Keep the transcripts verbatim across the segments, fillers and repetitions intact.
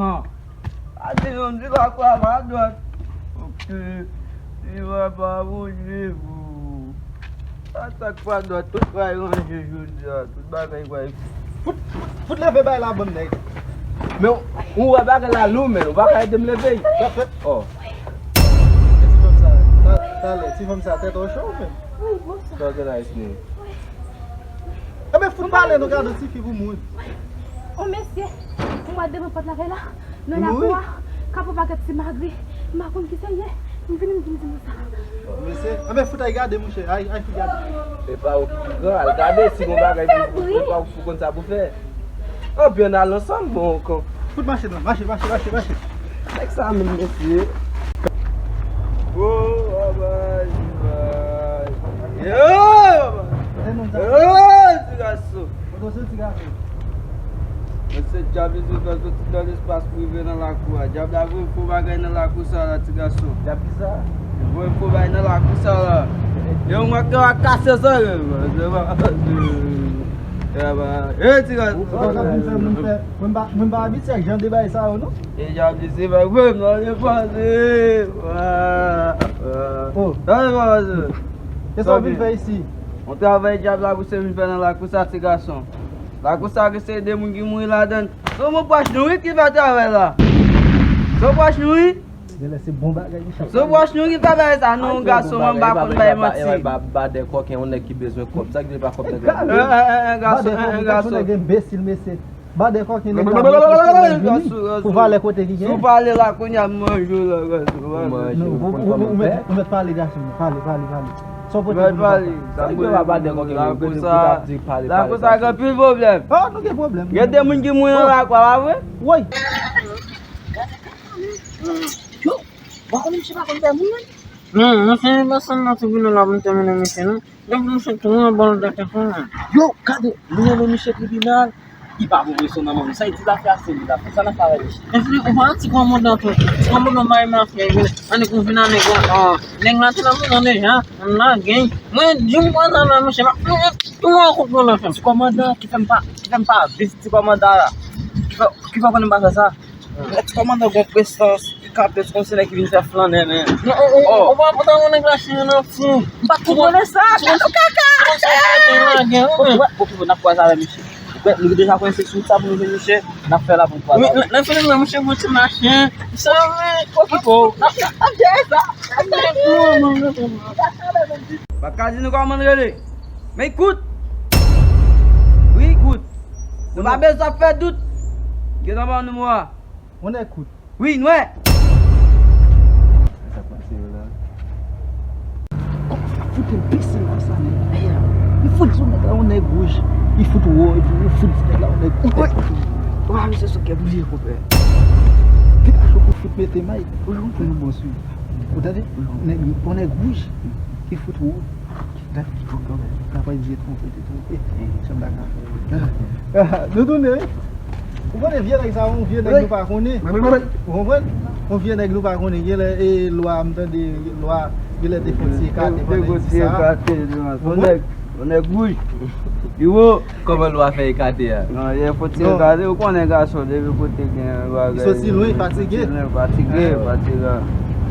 Hum. Ati yon di lakwa pa dwat. Ok. Li va pa bouje pou. Sa, sa k pa dwat, tout bagay ranje jodi a. Tout bagay pral. Fout, fout, fout leve bay la, bann nèg. Men ou wè bagay la lou, men ou pa ka ede m leve. Sa fèt. Oh. E ti fanm sa, ta-, talè, ti fanm sa tèt ou cho, men. Wi, bonswa. Talè, nice name. Ebyen, fout pale, nou gade ti fi pou moun. O mesye, m wè devan pòt la kay la, nan lakou a, k ap yon pakèt ti magri. M pa konn ki sa l ye. M vini, m vin di nou sa. Mesye, ebyen, fout ay gade, monchè. Ay, ay, fout gade. E pa ou ki pi gran, al gade si gon bagay pou, pou, pou, pou konn sa pou fè. Anpi ann al ansanm, bon, kon. Fout mache, non, mache, mache, mache, mache. Nèg sa menm, mesye. Gwo babay, babay. Yo, babay. Yo, ti gason. Mwen se dyab li sou fè soti nan lespas pou rive nan lakou a. Dyab la voye fo bagay nan lakou sa la, ti gason. Dyab ki sa? Li voye fo bagay nan lakou sa la. Yo, mwen te va kase zòrèy, man. Se pa, se pa, e, ti gason. Ou pa ka vin fè moun fè, mwen pa, mwen pa abitye ak jan de bagay sa yo, non. E dyab li se bagay, mwen nan depanse. Wa, wa. Oh. Nan depanse. Kisa w vin fè isi? On travay dyab la pou se vin fè nan lakou sa, ti gason. Lakou sa gen se de moun ki mouri ladan l. Se yon pwòch nou wi ki fè travay la. Se yon pwòch nou wi. Genlè se bon bagay li chak. Se yon pwòch nou ki fè bagay sa, non, gason, mwen m pa konn bay manti. Ba, ba, ba, ba, ba, de kòken, yon nèg ki bezwen kòb. Sa ki vle pa kòb nèg la. Ba de kòken, gason, nèg enbesil, mesye. Ba de kòken, nèg la vini pou valè kote ki gen. Si w pale la kounye a, m manje w la, gason. Ou manje, ou konn kòman fè. Ou mèt pale, gason, pale, pale, pale. Sa w pote pou nou, papa? Sa k gen la, ba de kòken, ou pote pou ta di pale, pale, pale. Lakou sa gen anpil pwoblèm. Oh, nou gen pwoblèm. Gen de moun ki mouri nan lakou a, pa vre? Woy. Yo, w pa konnen misye pa konn fè moun, non? Non, mwen fini pase nan tribinal la pou m tèmine misye, non. Depi misye tounen bòl dètè pou mwen. Yo, gade, nou renmen misye tribinal. Li pa voye son nan men nou. Sa li di l ap fè a se li l ap fè. Sa n ap fè avèk misye? Mesye, ou pa ti kòmandan tou. Ti kòmandan bay mafya, vin. Annik ou vin annik, ah, nèg la te nan prizon deja. Moun la gen. Mwen di m konsa la, mesye, m ap tounen, tounen yon kout nan fè m. Ti kòmandan ki fè m pa, ki fè m pa viv ti kòmandan la. Ki fè, ki fè w konnen m pa fè sa? Ti kòmandan gon prestans, li kanpe kòmsi nèg ki vin fè flannè, men. Non, ou, ou, ou pa pran yon nèg la chire nan fou. M pa t konnen sa, gade w kaka. Bon, bon, bon, n ap kwaze avè misye. Nou deja konnen se sou wout sa pou nou jwenn misye, n ap fè la pou n kwaze avè misye. Nan fini nan misye gon ti machin. Sa vle okipe w. N ap, n ap jere sa. Pa ka di nou kòman l rele. Men kout. Wi, kout. Nou pa bezwen fè dout. Gentan ban nou mwa. On nèg kout. Wi, nwè. Sa k pase yo la? Kòman sa fout enbesil konsa, nèg? Li fout sou nèg la, on nèg wouj. Li fout wo, epi li fout sou nèg la, on nèg wouj. Wa, misye sou kè bouje, konpè. Pikacho pou fout mete may. Pou nou bon swi. Ou tande? Nèg, on nèg wouj. Li fout wo. Gad ki kòk kanmenm. N ap di twonpe, twonpe. Chanm la ka fè. Nou tounen, wi. Ou konnen vye nèg sa yo, yon vye nèg nou pa konnen. Ou konprann? Yon vye nèg nou pa konnen. Genlè, e, lwa, m tande, lwa, genlè te fon ti ekate pandan l di sa. Yon nèg, yon nèg wouj. Li wo. Kòman lwa fè ekate a? Non, li fon ti ekate. Ou konnen gason, depi kote gen bagay. Li soti lwen, fatige. Fatige, fatige.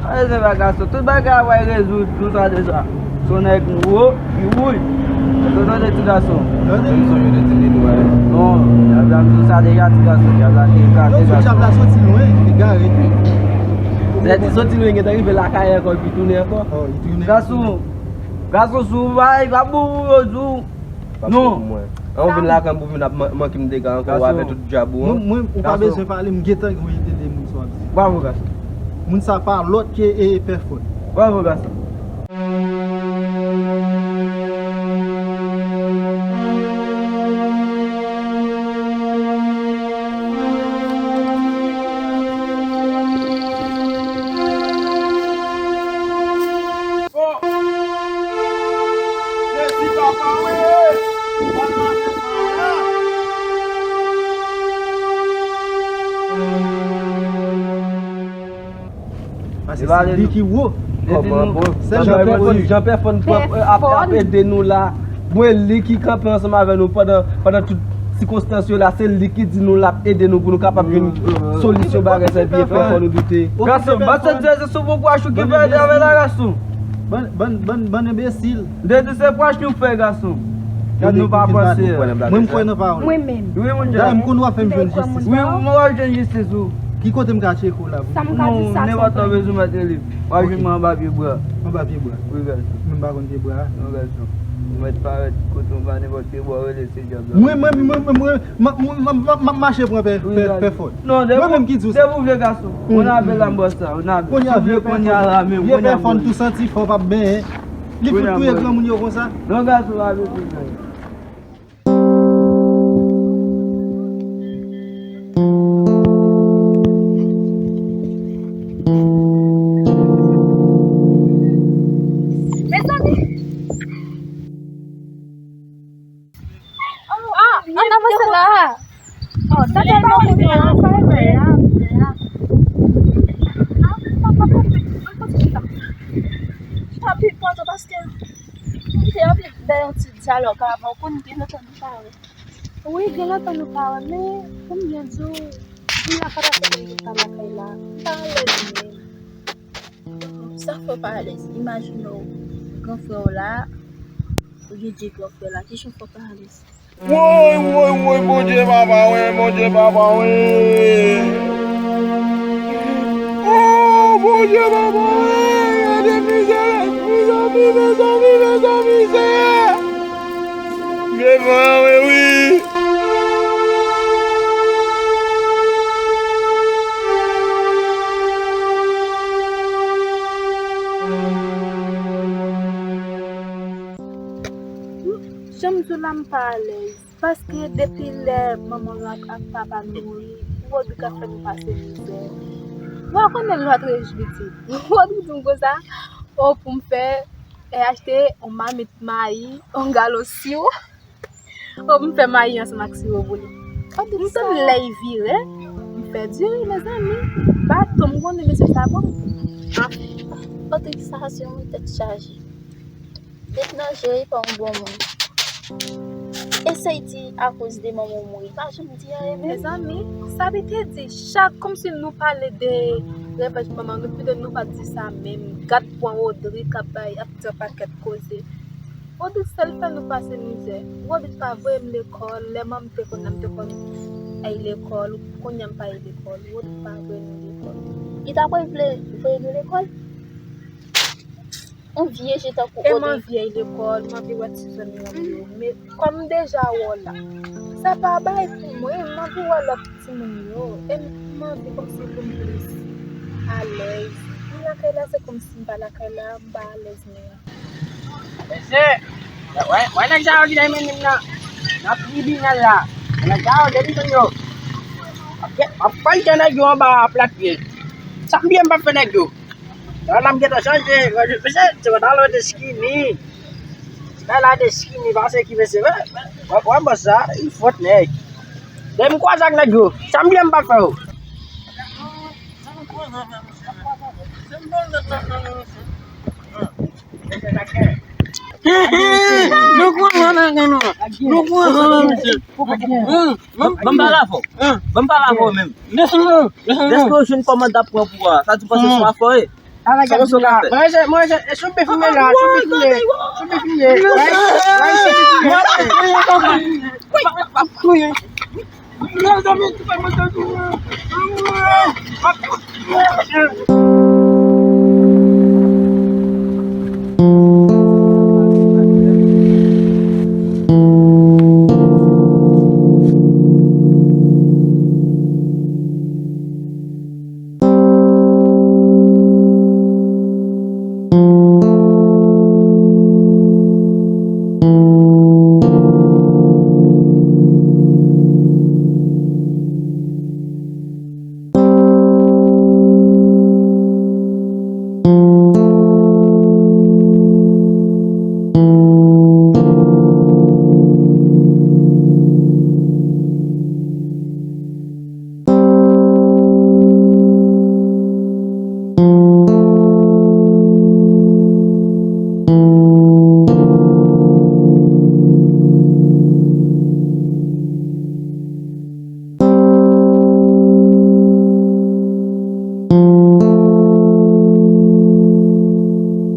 Ay, se pa gason. Tout bagay ap rezoud, nou tande sa. Se yon nèg wo, li wouj. Ou tande ti gason? Tande? Li sonje de ti nèg wè. Non, dyab la di sa deja, ti gason. Dyab la te ekate, gason. Dyab la soti lwen, li gare. Sèdi soti lwen, gentan rive lakay ankò, epi tounen ankò. Oh, li tounen. Gason, gason, si w pa, li pa bon pou yo di w. Non. An ou vin lakay m pou vin ap man-, manke m dega ankò, ou avè tout djab ou an. Mwen, mwen, ou pa bezwen pale, m gentan gon ide de Bravo, gason. Moun sa pa lòt ke e Pè Fòn. Bravo, gason. Paske se li ki wo. Kòman, bon? Jan Pè Fòn, Jan Pè Fòn ap, ap ede nou la. Bon, e li ki kanpe ansanm avè nou pandan, pandan tout sikonstans yo la. Se li ki di nou l ap ede nou pou nou kapab jwenn solisyon bagay sa, epi e Pè Fòn nou doute. Gason, ban sèt zèzè sou bon kouwaj ou ki fè ede avè la, gason. Ban, ban, ban, bann enbesil. M te di se pwach nou fè, gason. Gad nou pa panse. Mwen, m kwè nan pawòl. Mwen menm. Wi, moun jan. Dayè, m konn w ap fè m jwenn jistis. Wi, mwen w ap jwenn jistis ou. Ki kote m ka tcheke w la? Sa m ka di sa, nenpòt lè w bezwen mèt rele. W ap jwenn mwen anba pye bwa. Anba pye bwa? Wi, gason. Mwen m pa konn pye bwa a. Non, gason. Ou mèt parèt kote w pa nenpòt pye bwa, w rele se dyab la. Mwen, mwen, mwen, mwen, mwen, m ap mache pran Pè, Pè, Pè Fòn. Non, mwen menm ki di w sa. Depi w vye gason. Ou nan apèl la, m bò sa, ou nan apèl. Kounye a vye Pè Fòn, vye Pè Fòn tou santi fò p ap benyen. Li fout touye granmoun yo konsa. Non, gason, pa bezwen. Mezanmi! Ah, ann avanse la. Oh, sa te pa konn la, sa e vre a. Ah, pa, pa, pa, pa, pa, pa, pa, pa, pa, pa, pa, paske m te anvi fè yon ti dyalòg avè w, konn gen lontan nou pa wè. Wi, gen lontan nou pa wè, men pou m byen di w, m la pa ta fè m vin pa lakay la. M pa alèz menm. Sa fè w pa alèz? Imajine w, gran frè w la, ou gen de gran frè la, kijan w fè w pa alèz? Woy, woy, woy, Bondye papa, wi, Bondye papa, wi. Oh, Bondye papa, wi, gade mizè, mizè, mizè, mizè, mizè. Vye van an, wi, wi. Jan m di w la, m pa alèz. Paske depi lè manman nou ak, ak papa nou mouri, Rodrig ap fè nou pase mizè. Wa konnen l pa t rejwi tou. Rodrig di m konsa, o, pou m fè, e, achte yon mamit mayi, yon galon siwo, o, pou m fè mayi ansanm ak siwo pou li. M tann lè l vire, m fè diri, mezanmi. Bato, m konnen mesye sa bon. Anfen, Rodrig sa se yon tèt chaje. Tèt nan je, li pa yon bon moun. Eseye di akoz de manman w mouri, li pa janm di anyen menm. Mezanmi, sa li te di, chak kòmsi nou pale de revèj manman nou, pito nou pa t di sa menm. Gad pwen Rodrig k ap bay, ap di yon pakèt koze. Rodrig sèl fè nou pase mizè. Rodrig pa voye m lekòl, lè manman m te konn la, m te konn al lekòl, kounye a m pa al lekòl. Rodrig pa voye nou lekòl. Li ta pral vle voye nou lekòl? Yon vye je tankou Rodrig. E m anvi al lekòl, m anvi wè ti zanmi m yo. Men kòm m deja wè w la, sa pa bay pou mwen, m anvi wè lòt timoun yo. E m anvi kòmsi pou m plis alèz. M lakay la, se kòmsi m pa lakay la, m pa alèz menm. Mesye, wè, wè nèg sa yo ki t ap mennen m nan, nan tribinal la. Nèg sa yo, depi m jwenn yo, m ap pral jan nèg yo anba plat pye. Sa m byen m p ap fè nèg yo. Bagay la m gentan chanje. Mesye, ti pantalon te skinny. Ti bagay la te skinny, pase ki mesye, wè, wè, wè bòs sa, li fwòt nèg. Depi m kwaze ak nèg yo, sa m byen m p ap fè yo. Nou kwaze nèg yo. Nou kwaze nèg yo. Ban m pale avè w. Ban m pale avè w menm. Deske w jwenn kòmandan pran pouvwa a, sa di w panse se w ap fè w ye? Sa w panse w ka fè? Manje, manje, e sou bif m ye la, sou bif m ye, sou bif m ye.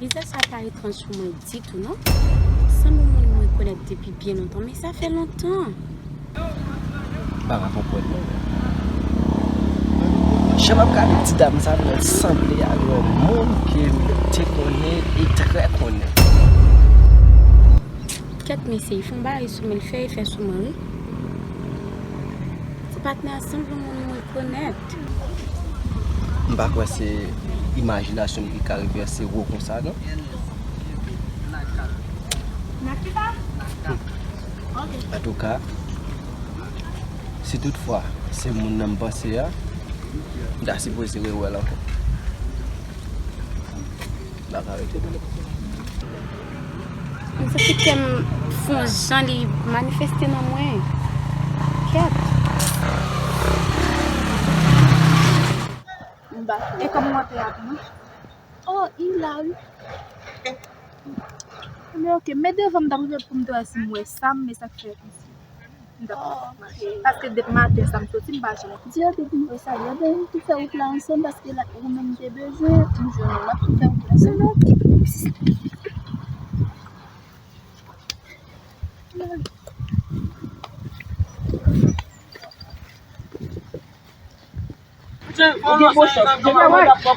Vizaj sa pa etranj pou mwen ditou, non. Sanble yon moun mwen konèt depi byen lontan, men sa fè lontan. M pa ka konprann, non. Jan m ap gade ti dam sa, l sanble ak yon moun ke m te konnen e trè konnen. Kèt mesye, fè yon bagay sou mwen, l fè efè sou mwen, wi. Ti patnè a sanble yon moun mwen konèt. M pa kwè se imajinasyon m ki ka rive se wo konsa, non. Antouka, si toutfwa se moun nan m panse a, m ta sipoze rewè l ankò. M pa ka rete. M santi kè m fè yon jan li manifeste nan mwen. Kèt. E kòman w ap apre? Oh, il la, wi. Men ok, men devan m t ap rive pou m te wè si m wè Sam, men sa k fè konsa. M t ap mache. Paske depi maten sa m soti, m pa janm. Di yo te vin wè sa, yo te vin tou fè wout la ansanm, paske la, ou menm te bezwen, m jwenn ou, n ap tou fè wout la ansanm. Ou gen bon chans. Ou gen bon chans.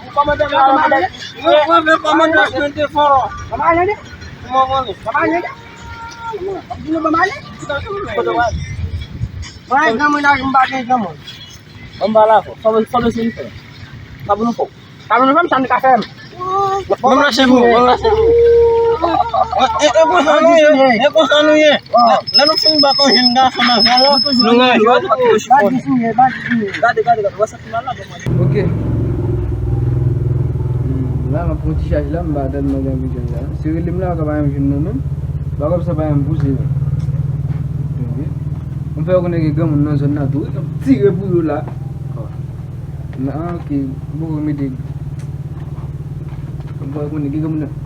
Mwen, granmoun la, m pa gen granmoun. Anba la, fò, fò, fò, fò, fò, fò, fò, fò, Sa pou nou fè? Sa pou nou fè, sa nou ka fè? Bon, m lase pou, bon, m lase pou. E, e konsa nou ye, e konsa nou ye. Lè, lè nou fin bat yon jèn gason nan jan la, nou raje, nou pa kite chifon. Gade, gade, gade, wè sa ki mal la, bon. Ok. Hmm, la, m ap pran ti chaj la, m pa tèlman gen anvi chaj la. Si rele m la, yo ka pa janm jwenn mwen menm. Pa kòm sa pa janm pouse, non. Ok. M fè yo konnen gen granmoun nan zòn nan tou, wi, m ap tire pou yo la. Non, ok. M poko mete. Bon, konnen gen moun nan.